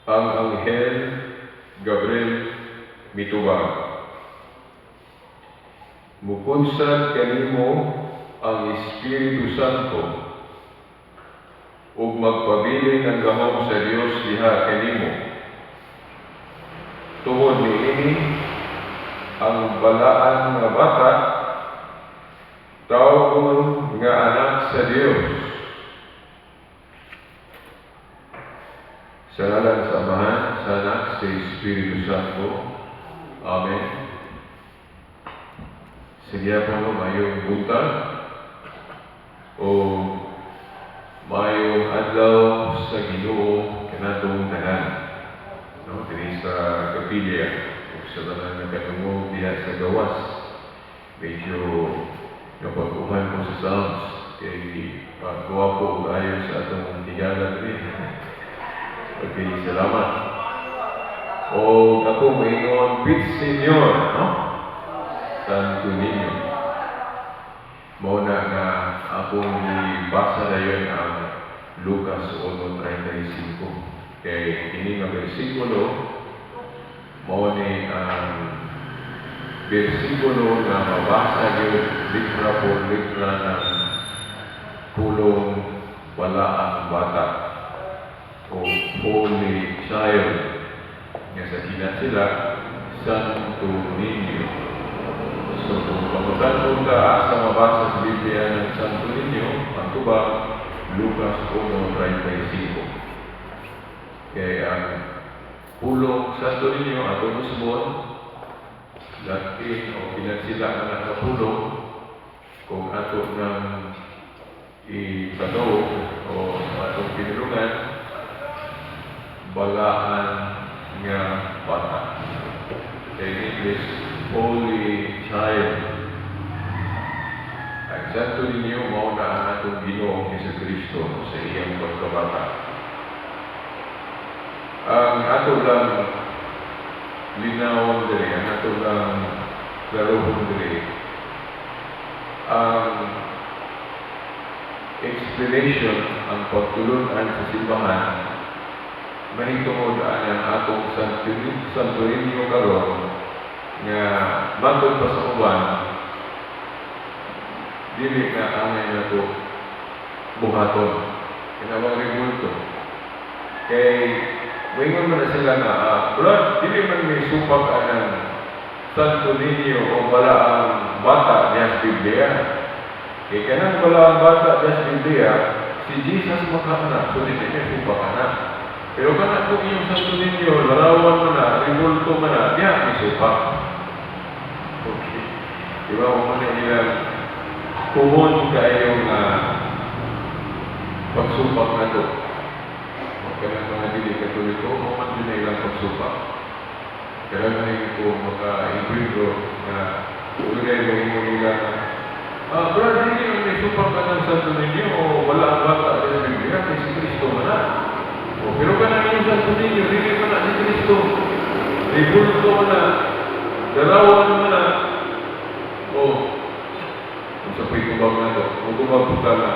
Ang Anghel Gabriel mitubag: "Mukunsad kanimo ang Espiritu Santo ug magpabilin ang gahom sa Dios diha kanimo. Tungod niini, ang balaan nga bata tawgon nga anak sa Dios." Sa ngalan sa Amahan, sa Anak, sa Espiritu Santo. Amen. Sige po, no, mayong buntag o mayong adlaw sa Ginoo kanatong tanan. No, diri sa kapilya ug sa tanan nga kadungog diha sa gawas. Medyo napag-uhan ko sa sounds kay pagwapo ug ayo sa atong higala diri. Okay, salamat. O ako maingon, Pit Señor, no? Santo Niño. Mao na nga akong gibasa dayon ang Lucas 1:35. Kay kini nga bersikulo mao ni ang bersikulo nga mabasa gyud litra por litra ng pulong balaang bata o Holy Child nga sa sila Santo Niño. So kung pangutan ka asa mabasa sa Biblia ng Santo Niño, ang tubag Lucas 1:35. Kaya ang pulong Santo Niño atong usbon Latin o kinatsila nga nakapulong, kung ato ng ipatawag o atong pinulungan, balaan nga bata. In English, Holy Child. Ang Santo Niño mao na ang atong Ginoong Kristo sa iyang pagkabata. Ang ato lang linawon diri, ang ato lang klarohon diri, ang explanation, ang pagtulunan sa simbahan, mahitungod ang atong Santo Niño karon nga matod pa sa uban dili na angay nato buhaton kinabang rebulto, kay moingon man na sila nga, "Brad, dili man may supak anang Santo Niño o balaang bata diha sa Biblia. Kay kanang balaang bata diha sa Biblia, si Jesus makaanak, so dili may supak ana. Pero kana kung iyong Santo Niño, larawan mo na, rebulto man na, diha may supak." Okay. Di ba, mo na ilang kumon kaayong pagsupak na to. Kanang mga dili Katoliko, mo man din na ilang pagsupak. Kailangan ko maka-encuentro nga ulay mo imo nila na, "Brad, dili man may supak ka ng Santo Niño o wala ang bata sa Biblia, kay si Kristo man na. O, pero kanang iyong Santo Niño, dili man na si Kristo. Rebulto man na, larawan man na." O, kung sa tubag na to, kung tubag po na,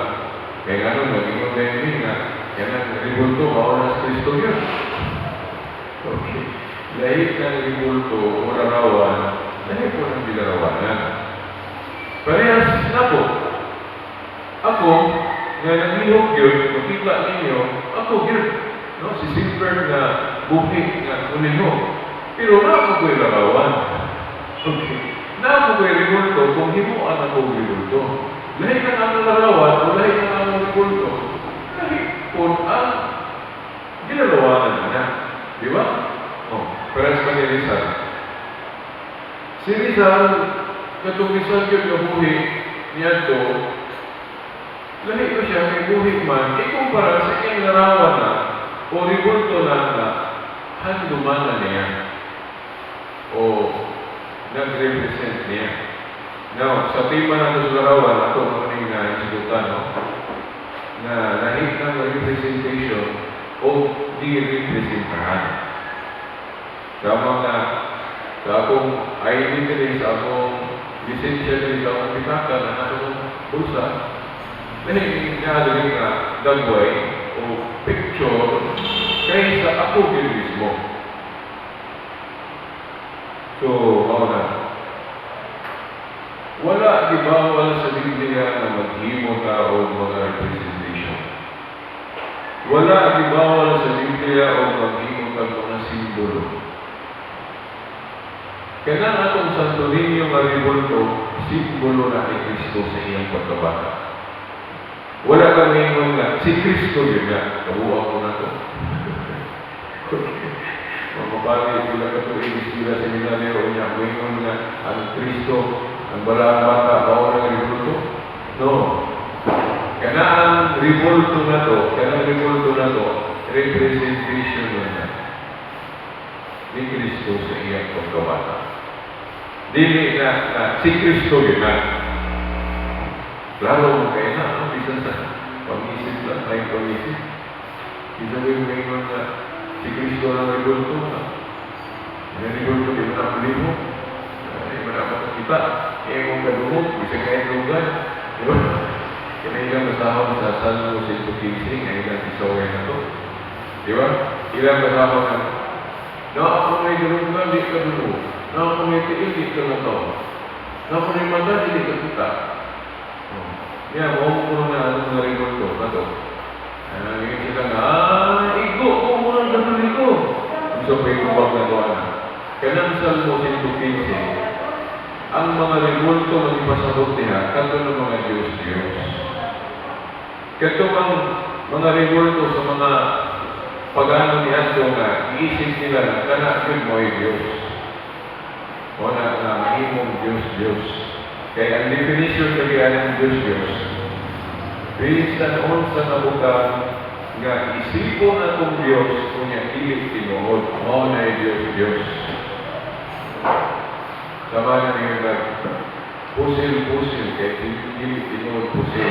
kaya nga nun, nag-ingon na yun nga, yan ang rebulto, mao na si Kristo yun. Okay. Lahi ng rebulto o larawan, lahi po ng bilarawanan. Parehas na po. Ako, nga nanghihok yun, makita ninyo, ako yun. No? Si Silver nga buhi nga mulihok. Pero naa ko'y larawan. Okay. Naa ko'y rebulto kung himuan ako rebulto. Lahi ng ang larawan o lahi ng ang rebulto. Lahi po ang ginalawanan niya. Di ba? Oh, parehas pa ni Rizal. Si Rizal, katong Rizal yun nga buhi niadto, lahi ko siya kay buhi man, ikumpara sa iyang larawan na o rebulto na na handumanan niya o nag-represent niya. Now, sa tema na sa larawan, ato maning na isgutan, no? Na lahi ng representation o di-representahan. Sa mga sa akong ID diri, sa akong lisensya diri, sa akong pitaka na nasa akong bulsa, lahi nga diri nga dagway o picture. Kaysa ako gyud mismo. So, mao na. Wala gibawal sa Biblia na maghimo ta og mga representation. Wala gibawal sa Biblia og maghimo ta mga simbolo. Kanang atong Santo Niño nga rebulto, simbolo na ni Kristo sa iyang pagkabata. Wala ka ngayon nga, si Kristo yun nga, kabuang ko na to. Mga pari, pila ka tuig sila sa seminaryo niya, ngayon nga, ang Kristo, ang balaang bata, mao ng rebulto? No. Kana ang rebulto na to, kanang rebulto na to, representation na ni Kristo sa iyang pagkabata. Dili na si Kristo yun na. Klaro mo kayo na, no? Bisan sa pag-isip lang, ay pag-isip. Bisan mo yung ngayon na si Kristo ang rebulto na. Ang rebulto, di ba na mo? Di ba na makakita? Iya mong kadungog, bisan kayo lugar. Di ba? Kaya ilang basahon sa Salmo 115, nga ilang isaway na to. Di ba? Ilang basahon na, "Na ako may durungan, di ka dungo. Na ako may tiil, di ka nataw. Na ako may mata, di ka kita." Oh. Yeah, mo ko na anong mga rebulto na to. Ah, yun sila nga, ah, igo, ko mo ng Katoliko. So, may kubang na to, na. Kanang Salmo 115, ang mga rebulto nga ipasabot niya, kadto ng mga Diyos-Diyos. Kadto ang mga rebulto sa mga pagano ni Adto nga, iisip nila na kana gyud mo ay Diyos. O na nga mahimong Diyos-Diyos. Kaya ang definition kaya ng Diyos-Diyos, bisan unsa nga butang nga isipon natong Diyos kunya dili tinuod, mao na Diyos Diyos. Sama na niyo nag pusil-pusil kay dili tinuod pusil.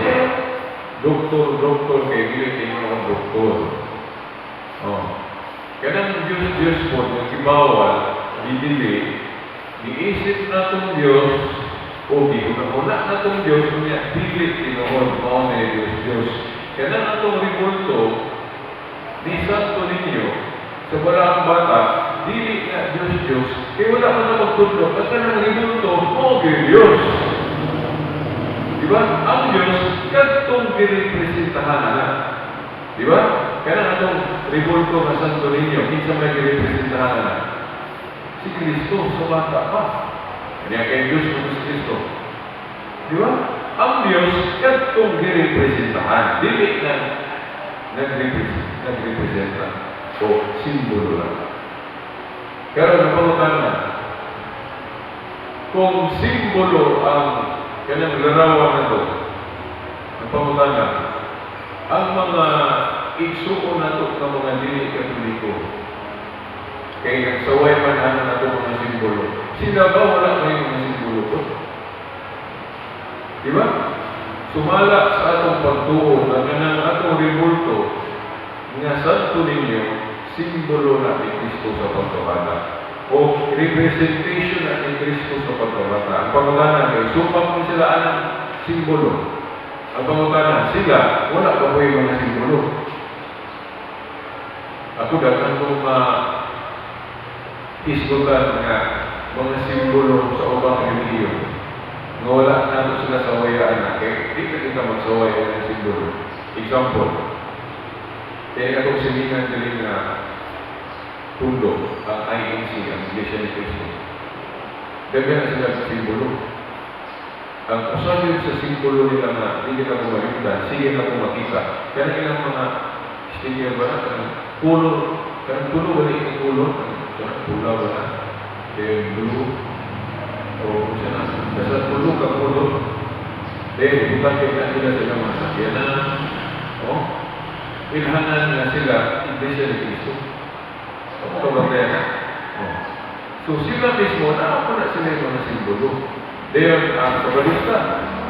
Doktor, doktor kay dili tinuod doktor. Oh. Kanang Diyos Diyos po nga gibawal, didili, giisip natong Diyos o gihuna-huna natong Diyos kunya dili tinuod, mao na Diyos Diyos. Kanang atong rebulto ni Santo Niño sa balaang bata, dili na Diyos Diyos, kay wala man na magtudlo, at kanang rebulto, mao gyud Diyos. Di ba? Ang Diyos, kadtong girepresentahan na. Di ba? Kaya atong rebulto nga Santo Niño, kinsa may girepresentahan na? Si Kristo sa bata pa. Kanya kay Diyos mo si Kristo. Di ba? Ang Diyos, kadtong girepresentahan. Dili na nagrepresenta o simbolo lang. Pero napangutan na, kung simbolo ang kanang larawan na to, ang pangutana, ang mga igsuon nato ng mga dili Katoliko, kay nagsaway man ana nato mga simbolo, sila ba wala may mga simbolo to? Di ba? Sumala sa atong pagtuo na kanang atong rebulto nga Santo Niño, simbolo na ni Kristo sa pagkabata o representation na ni Kristo sa pagkabata. Ang pangutana kay supak mo sila anang simbolo. Ang pangutana, sila wala pa po yung mga simbolo? Ako, daghan kong isgutan nga mga simbolo sa ubang relihiyon nga wala nato sila sawayaan na kay di ka kita magsaway ng simbolo. Example, kaya atong silingan diri nga pundo, ang INC, ang Iglesia ni Cristo. Daghan na sila sa simbolo. Ang usa yun sa simbolo nila nga di kita ko malimtan, sige na ko makita. Kaya ilang mga sticker ba na, kanang color, kanang tulo ba na yung color, kanang pula ba na, then blue, o kung siya na, basta tulo ka color, then butang kay na sila sa ilang mga sakyanan, oh, ilhanan nga sila, Iglesia ni Cristo. Ako ka ba kaya na? Oh. So sila mismo, naako na sila yung mga simbolo. Dayon, ang sa balista,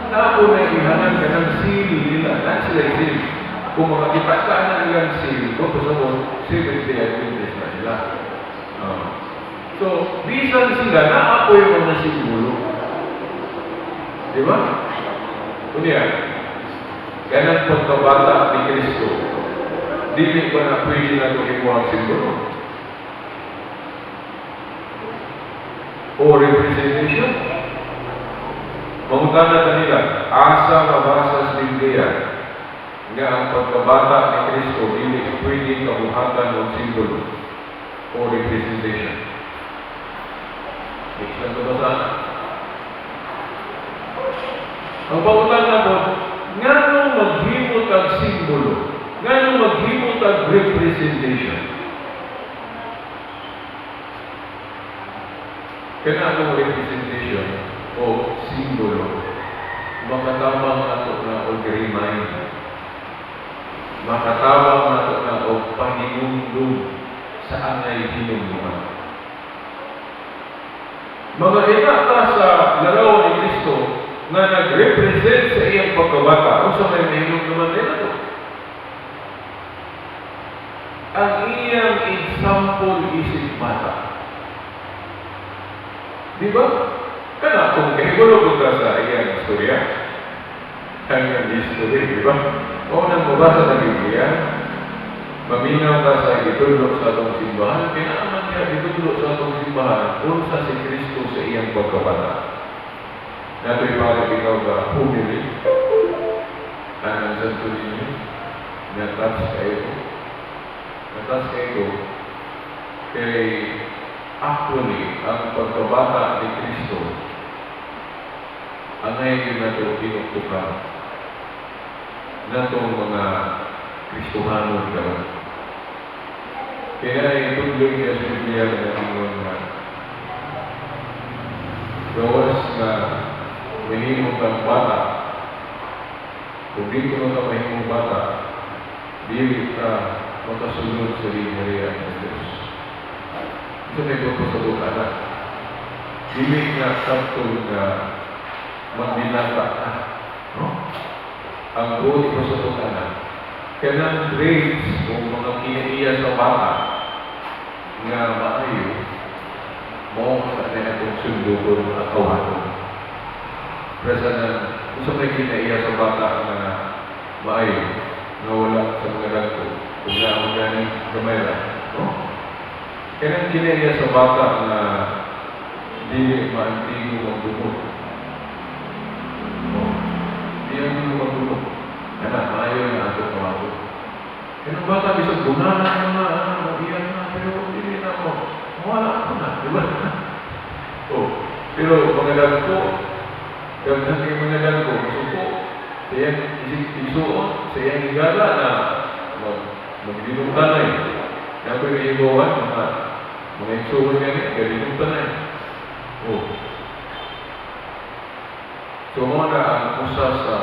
naako na ihanan ka ng seal nila. Na sila yung seal. Kung makakita ka na ilang seal, ko sa mo, Seventh-day Adventist na sila. Oh. So, bisan sila, naako yung mga simbolo. Di ba? Kunya, ganang pagkabata ni Kristo, Dili ba na pwede na ito himuang simbolo o representation? Mangutana ta nila, asa mabasa sa Biblia nga ang pagkabata ni Kristo dili pwede kabuhatan og simbolo o representation? Next lang ito ba? Ang pangutana mo, nganong maghimo tag simbolo? Nganong maghimo tag representation? Kana atong representation o simbolo, makatabang nato na og remind. Makatabang nato na og pahinumdum sa angay hinumduman. Mga ina ta sa larawan ni Kristo nga nag-represent sa iyang pagkabata, unsa may mahinumduman din ato? Ang iyang example isip bata. Di ba? Kana kung kahibalo ko ka sa iyang istorya, ang iyang history, di ba? O nang mabasa sa Biblia, maminaw ka sa gitudlo sa atong simbahan, kinaaman niya gitudlo sa atong simbahan, unsa si Kristo sa iyang pagkabata. Nato'y pare ikaw ka homily, ang Santo Niño, na-touch kayo ko. Na-touch kayo ko, kay actually, ang pagkabata ni Kristo, angay yun nato tinuktukan natong mga Kristohanon karon. Kaya itudlo niya sa Biblia nga ingon nga gawas nga mahimo kang bata, kung di ko ka mahimong bata, dili ka makasulod sa gingharian ng Diyos. Ito may buto sa buong anak. Dili nga sabtol nga magdilata ka. No? Ang buot ko sa buong anak, kanang traits o mga kinaiya sa bata nga maayo, mao ka na atong sundugon at awaton. Pero sa kung sa may kinaiya sa bata nga maayo, nga wala sa mga dagko, kung na ang ganing gamay ra, no? Kanang kinaiya sa bata nga dili maantigo magdumot. No? Di ang magdumot. Kana, maayo na ato kawato. Kanang bata, bisag gunana na nga, ano, iyan na, pero dili na mo. Wala ako na, di ba? Oh, pero mga dagko, daghan kay mga dagko, masuko, sa iyang isuon, sa iyang higala na magdinumtanay. Kaya ko'y naibawan, mga isuon nga ni, gadinumtanay. Oh. So, mo na ang usa sa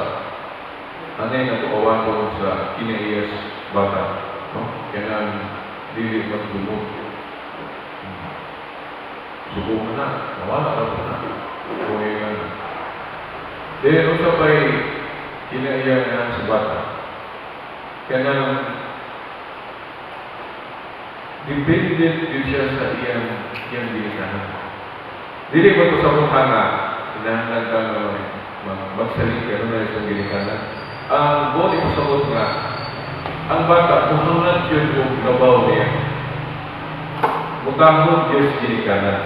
anay nga tukawaton sa kinaiyas bata, no? Kanang dili magdumot. Suko ka na, nawala ka na. Kung yung na. Then, usa pa'y kinaiya nga sa bata. Kanang dependent yun siya sa iyang ginikanan. Dili ba ito sa mukha nga, kinahanglan ka nga magsaling ka na sa ginikanan. Ang buot ipasabot nga, ang bata, muhangat yun kung labaw niya. Mutahod yun sa ginikanan.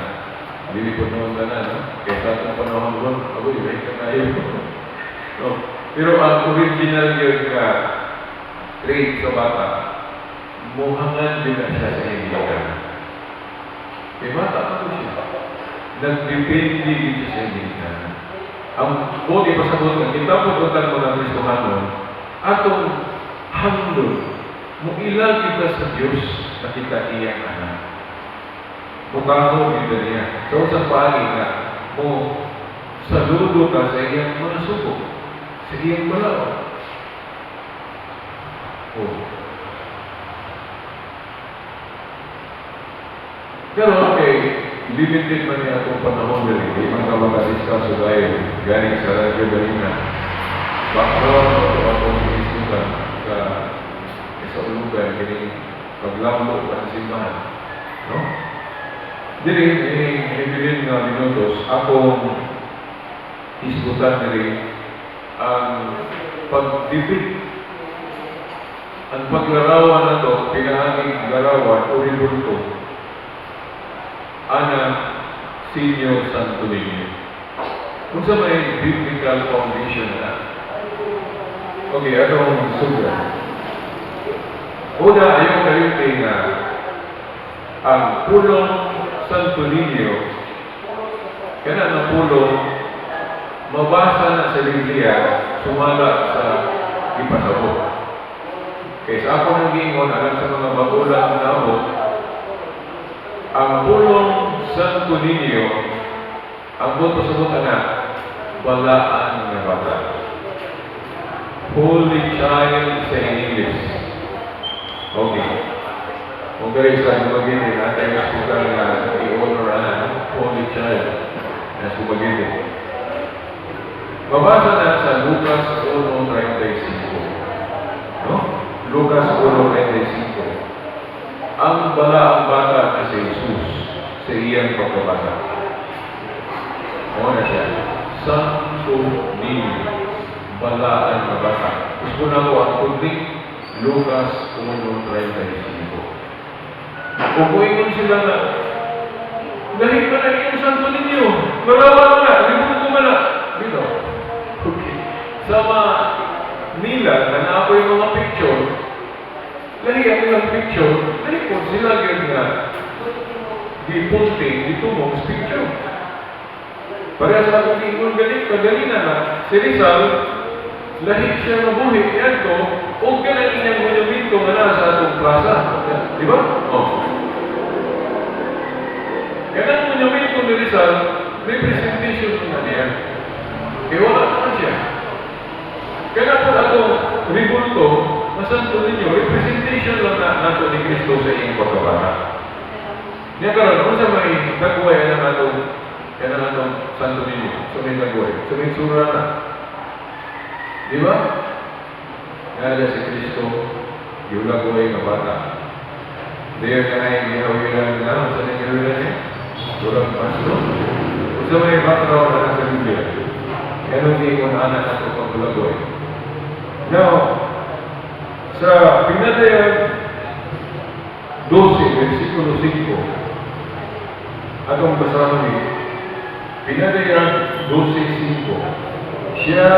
Dili ko noon na no? Kaya sa atong panahon ron, ako, iba ka tayo. No? Pero ang original yun nga trait sa bata, muhangan din na siya sa iyang ginikanan. Kaya bata pa po siya. Nagdepende din siya sa iyang ginikanan. Ang buot ipasabot nga, kita po utang mga Kristohanon, atong handol, muila kita sa Diyos na kita iyang anak. Mutahod kita niya. So, sa paagi nga, mo saludo ka sa iyang mga suko, sa iyang balaod. Oh. Pero okay, limited man niya atong panahon diri, di man ka makadiscuss og ayo, galing sa radyo ganina. Background ato atong isgutan sa ulugan kining paglambo pa sa simbahan. No? Diri ini hibilin nga minutos akong isgutan diri ang pagdipit Ang paglarawan na to, pinaaging larawan o rebulto, ana Senior Santo Niño. Kung sa may biblical foundation na. Okay, atong sugdan? Una, ayaw kalimti nga ang pulong Santo Niño, kana nga pulong, mabasa na sa Biblia, sumala sa ipasabot. Kaya sa ako nang giingon, alang sa mga bagulang namo, ang pulong Santo Niño, ang buot pasabot ana, balaan nga bata. Holy Child sa English. Okay. Kung gari sa Dumaguete, natay hospital nga i-honor ana, Holy Child. Nasa Dumaguete. Mabasa na sa Lucas 1:35. No? Lucas 1:35. Ang balaang bata na si Jesus sa iyang pagkabata. Mao na siya. Santo Niño. Balaan nga bata. Gusto na ko ang kunting Lucas 1:35. Kung muingon sila na, "Dahil pa na iyong Santo Niño, marawa na, rebulto man na." Dito. Okay. Sa mga nila, na naa po yung mga picture, lahi ang ilang picture, lahi po sila yun nga, gipunting, gitumong sa picture. Pareha sa akong giingon galing, kaganina na, si Rizal, lahi siya nga buhi, yan ko, o kanang inyang monumento nga naa sa atong plaza. Di ba? Oh. Kanang monumento ni Rizal, representation nga niya. Kaya wala naman siya. Kaya po atong rebulto, na Santo Niño, representation lang na nato ni Kristo sa iyang pagkabata. Niya karon, kung sa may dagway ang atong Santo Niño, sa may dagway, sa may sura na. Di ba? Nga si Kristo, gihulagway nga bata. Dayon nga ay gihawiran na, sa nang gihawiran niya? Walang pastor. Kung sa may background na sa Biblia, ganun di ko na anak ato paghulagway. Now, sa Pinadayag 12, versikulo 5, atong basahon ni Pinadayag 12:5, "Siya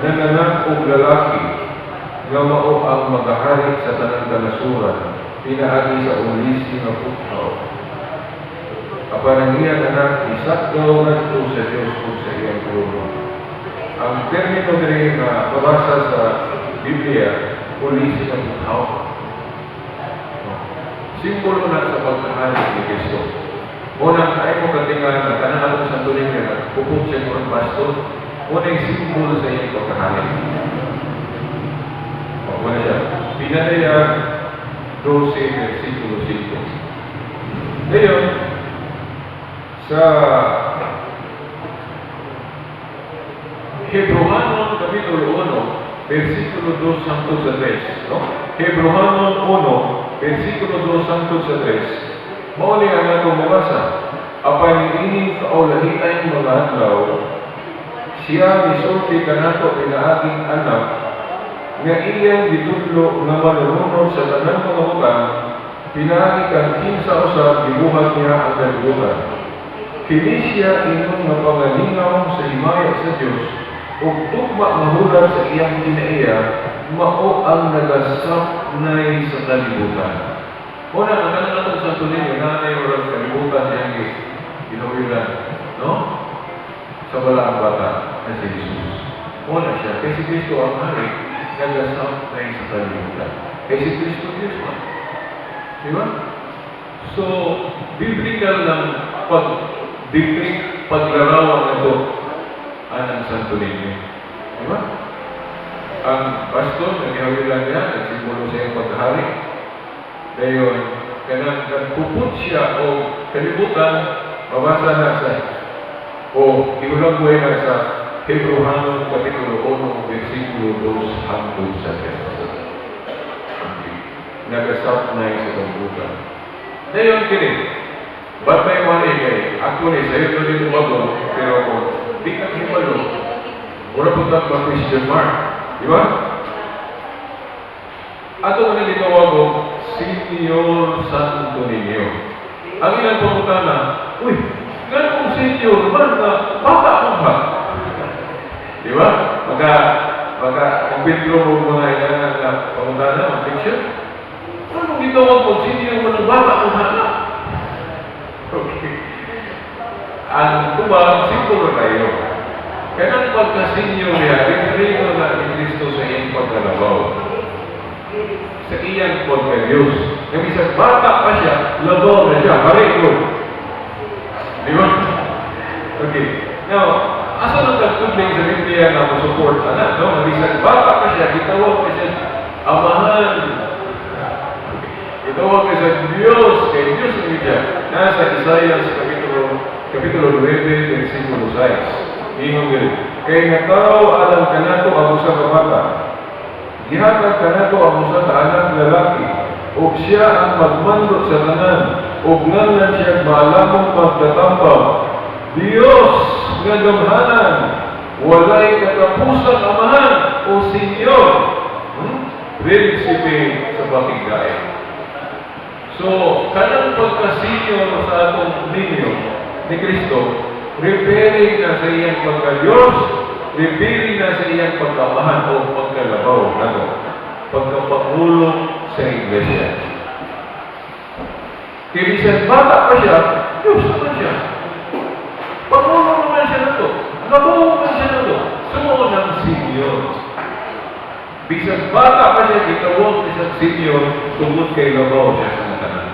nanganak og lalaki nga mao ang magahari sa tanang kanasuran pinaagi sa ulisi nga puthaw. Apan ang iyang anak isakdaw ngadto sa Dios ug sa iyang trono." Ang termino diri nga mabasa sa Biblia, ulisi nga puthaw. No. Simbolo na sa pagkahari ni Kristo. Unang ay mo katinga na kanang atong Santo Niño nga pupot siya murag baston. Unang simbolo sa iyang pagkahari. O, wala siya. Pinadayag 12, versikulo 5. Ngayon, sa Hebrohanon Kapitulo 1, versikulo 2 hangtod sa 3. No? Hebrohanon 1, versikulo 2 hangtod sa 3. Mao ni ang atong mabasa. "Apan niining kaulahiay mga adlaw, siya misulti kanato pinaaging Anak, nga iyang gitudlo nga manununod sa tanang mga butang, pinaagi kan kinsa usab gibuhat niya ang kalibutan. Kini siya ingon nga pangalingaw sa himaya sa Dios ug tugma nga hulat sa iyang kinaiya, mao ang nagasapnay sa kalibutan." Una, ang kanang atong Santo Niño, na murag kalibutan niyang ginawiran, no? Sa balaang bata na si Jesus. Una siya, kay si Kristo ang hari, nagasapnay sa kalibutan. Kay si Kristo Diyos man. Di ba? So, biblical lang pag-depict, paglarawan na ito anang Santo Niño. Di ba? Ang baston, ang gihawiran niya, nagsimbolo sa iyang pagkahari. Dayon, kanang nagpuput siya o kalibutan, mabasa na sa o ihulagway na sa Hebrohanon Kapitulo 1, versikulo 2 hangtod sa 3. Okay. Nagasapnay sa kalibutan. Dayon kini, batay mo ni kay actually sa'yo to dito bago, pero kung di ka hibalo, wala po ba question mark. Di ba? Ato man gitawag og Senior Santo Niño. Ang ilang pangutana, "Uy, nganong senior man na bata man ba?" Di ba? Maka kumpintro mo mga ilang nga pangutana, objection. "Anong gitawag mo senior man na bata man ha?" Okay. Ang tubag, simple na tayo. Kanang pagka-senior niya, referring na ni Kristo sa iyang pagkalabaw. Sa iyang pagka-Diyos. Yung isang bata pa siya, labaw na siya, hari ko. Di ba? Okay. Now, asa nang kagtudling sa Biblia nga mo support ana, no? Nga bisag bata pa siya, gitawag pa siya Amahan. Okay. Gitawag pa siya Diyos, kay Diyos ni siya. Nasa Isaiah kapitulo 9, versikulo 6. Ingon diri, "Kay natawo alang kanato ang usa ka bata. Gihatag kanato ang usa ka anak lalaki, ug siya ang magmando sa tanan, ug nganlan siya Maalamong Magtatambag, Dios nga Gamhanan, Walay Katapusan Amahan o Senyor, Prinsipe sa Bakigdae." So, kanang pagka-senior sa atong ninyo ni Kristo, referring na sa iyang pagka-Diyos, referring na sa iyang pagkaamahan o pagkalabaw nato, pagkapangulo sa Iglesia. Kaya bisan bata pa siya, Diyos naman siya. Pangulo naman siya na to. Labaw naman siya na to. Sumuo ng senior. Bisan bata pa siya, gitawag siya senior, tungod kay labaw siya sa tanan.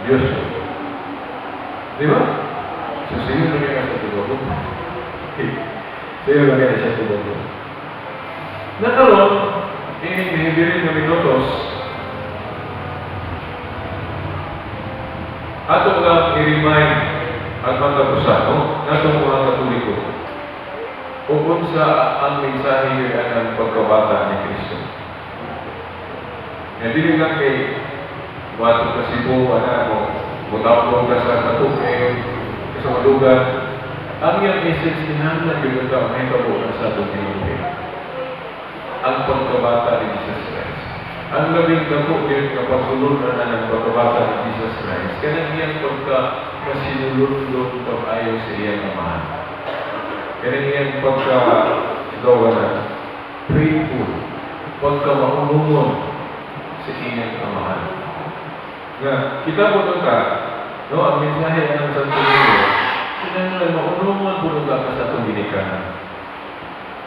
Diyos mo. Di ba? So, senior na kaya sa tubag. Okay. Senior na kaya sa tubag. Nakaroon, ining hibirin nga minutos, ato nga i-remind ang mga usa, no? Natong mga Katoliko. Ug unsa ang mensahe ang pagkabata ni Kristo. Nga dili lang kay moadto ka Cebu, ana mo, mutapon ka sa Katukay, sa Malugan. Ang iyang essence, kinahanglan gyud ka mahitabo na sa atong kinabuhi. Ang pagkabata ni Jesus Christ. Ang labing dako gyud nga pagsulundan ang pagkabata ni Jesus Christ, kanang iyang pagka masinulundon pag-ayo sa iyang Amahan. Kanang iyang pagka gawa na faithful, pagka maunungon sa iyang Amahan. Nga, kita po ka, no, ang mensahe ng Santo Niño, kinahanglan maunungon po ka sa atong ginikanan.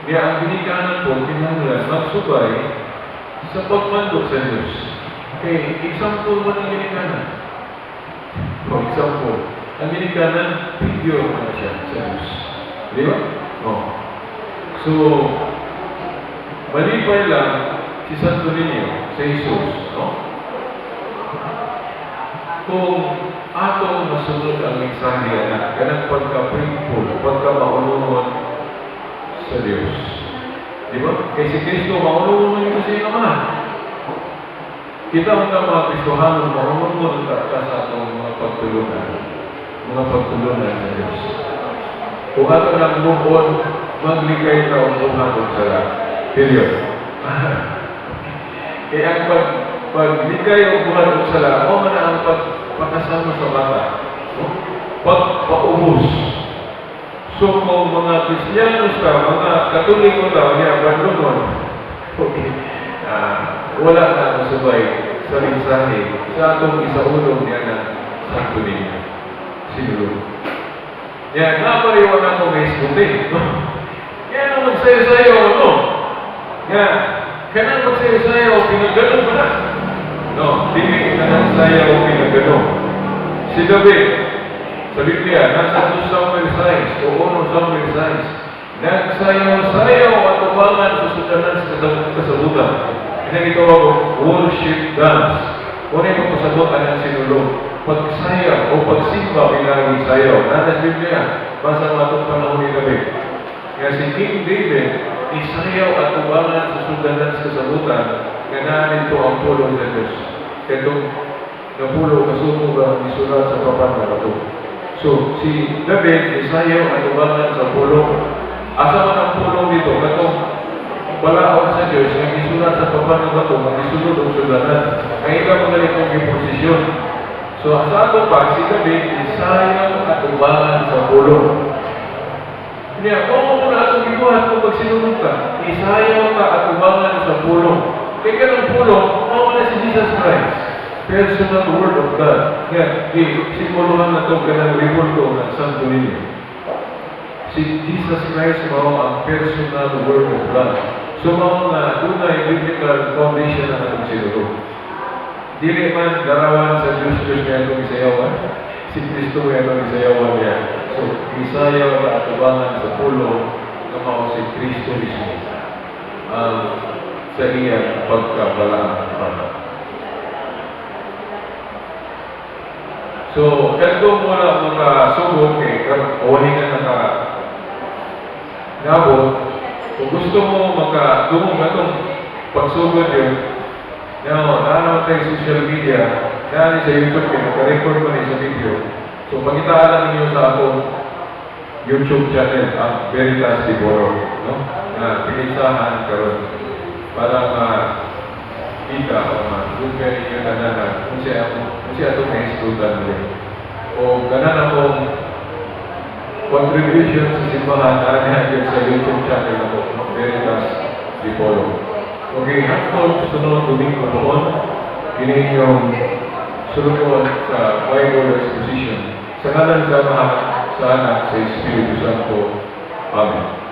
Kaya ang ginikanan po, kinahanglan magsubay sa pagmando sa Diyos. Okay, example mo ng ginikanan. For example, ang ginikanan, figure mo na siya sa Diyos. Di ba? Oh. So, malipay lang si Santo Niño, si Jesus, no? Kung atong masunod ang mensahe na kanang pagka-faithful, pagka-maunungon sa Diyos. Di ba? Kay si Kristo, maunungon man ito sa iyang Amahan. Kita mga Kristohanon, maunungon ka sa atong mga pagtulunan sa Diyos. Kung ato nang move on, maglikay ka og buhat og sala. Period. Kaya ang paglikay og buhat og sala, mao man na ang pagpakasama sa bata. No? Pagpaubos. So kung mga Kristiyanos ka, mga Katoliko ka, niya, bandungon, okay, wala na masubay sa mensahe sa atong isaulog niya na Santo Niño. Sinulog. Yan, napariwan na ko may isguti. No? Yan ang magsayo-sayo, no? Yan, kanang magsayo-sayo, pinagano mo na. No, dili kanang sayaw pinagano. Si David, sa Biblia, nasa 2 Samuel 6 o 1 Samuel 6, nagsayaw-sayaw at ubangan sa sudanan sa kasabutan. Inang ito worship dance. Kung ano yung pasabot ang sinulog, pagsayaw o pagsimba pinagi sayaw. Nasa sa Biblia, basa nga itong panahon ni David. Nga si King David, isayaw at ubangan sa sudanan sa kasabutan, nga nalito ang pulong sa Diyos. Katong napulo kasunog ang isulat sa papan na bato. So, si David, isayaw at ubangan sa pulong. Asa man ang pulong dito? Katong balaod sa Diyos, nga isulat sa papan ng bato, nga isulod og sudanan. sulanan. Kaya ikaw mga itong giposisyon. So, sa ato pa, si David, isayaw atubangan sa pulong. Niya, kung mo na atong gibuhat kung magsinulog ka, isayaw ka atubangan sa pulong. Kaya kanang pulong, mao na si Jesus Christ. Personal Word of God. Nga, di, simbolohan na ito kanang rebulto ng Santo Niño. Si Jesus Christ mao ang personal Word of God. So mao nga dunay biblical foundation ang atong sinulog. Dili man larawan sa Diyos Diyos nga atong isayawan, si Kristo nga atong isayawan niya. So, isayaw ka atubangan sa pulong nga mao si Kristo mismo ang sa iyang pagkabalaan para. So, kadto mo na makasugod kay kawahingan na ka nabot, kung gusto mo makadungog atong pagsugod yun, now, naa naman tayo social media, naa ni sa YouTube, kay naka-record ko ni sa video. So, pangitaan lang ninyo sa akong YouTube channel, ang Veritas Diboro, no? Na pinitsahan karon para makita o madugay ninyo tanan na kung siya atong nahisgutan rin. O ganan akong contribution sa simbahan na niya sa YouTube channel ako, no? Veritas Dipolo. Okay, hangtod sunod Domingo noon, kini inyong sulukon sa Bible exposition. Sa ngalan sa Amahan, sa Anak, sa Espiritu Santo. Amen.